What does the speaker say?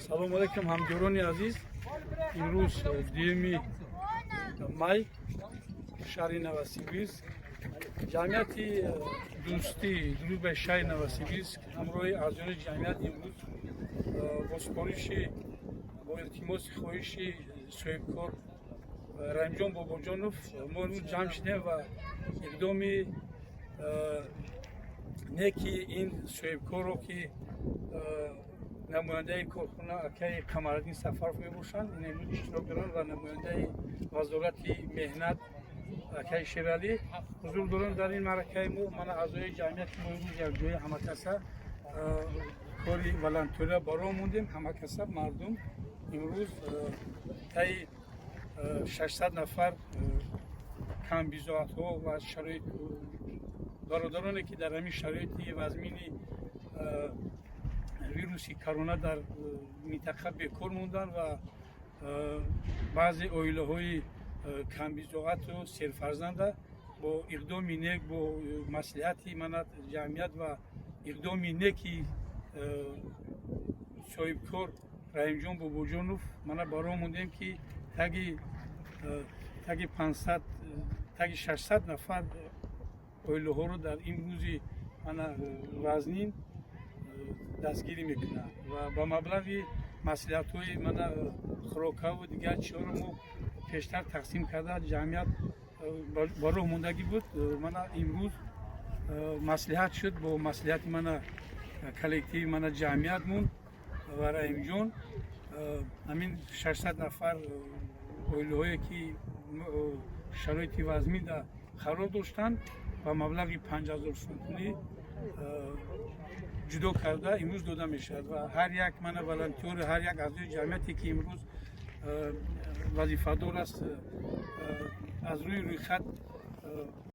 Салому алайкум, ҳамдиёрони азиз. Имрӯз 2-юми май, шаҳри Новосибирск, ҷамъияти дӯстӣ, дружбаи шаҳри Новосибирск ҳамроҳи аъзоёни ҷамъият имрӯз бо супориши, бо илтимоси, хоҳиши соҳибкор Раҳимҷон Бобоҷонов мо имрӯз ҷамъ шудем ва иқдоми неки ин соҳибкорро, ки намояндаи корхона акаи Қамараддин Сафаров мебошанд, ин имрӯз иштирок доранд ва намояндаи Вазорати меҳнат акаи Шералӣ ҳузур доранд дар ин маъракаи мо. Мана, аъзои ҷамъияти мо имрӯз якҷоя ҳамакаса кори волонтёрия ба роҳ мондем. Ҳамакаса мардум имрӯз таи 600 нафар камбизоатҳо ва шароит, бародароне, ки дар ҳамин шароити вазмини вируси корона дар минтақа бекор монданд ва баъзе оилаҳои камбизоату серфарзанда, бо иқдоми нек, бо маслиҳати мана ҷамъият ва иқдоми неки соҳибкор Раҳимҷон Бобоҷонов мана ба роҳ мондем, ки таги 500, таги 600 нафар оилаҳоро дар ин рӯзи мана вазнин дастгирӣ мекунанд ва ба маблағи маслиҳатҳои мана хӯрокаву дигар чизҳоро мо пештар тақсим карда, ҷамъият ба роҳ мондагӣ буд. Мана, имрӯз маслиҳат шуд, бо маслиҳати мана коллективи мана ҷамъиятмон ва Раҳимҷон ҳамин 600 нафар оилаҳое, ки шароити вазмин қарор доштанд, ба маблағи 5000 сомонӣ ҷудо карда имрӯз дода мешавад. Ва ҳар як мана волонтёр, ҳар як аъзои ҷамъияте, ки имрӯз вазифадор аст, аз рӯи рӯйхат.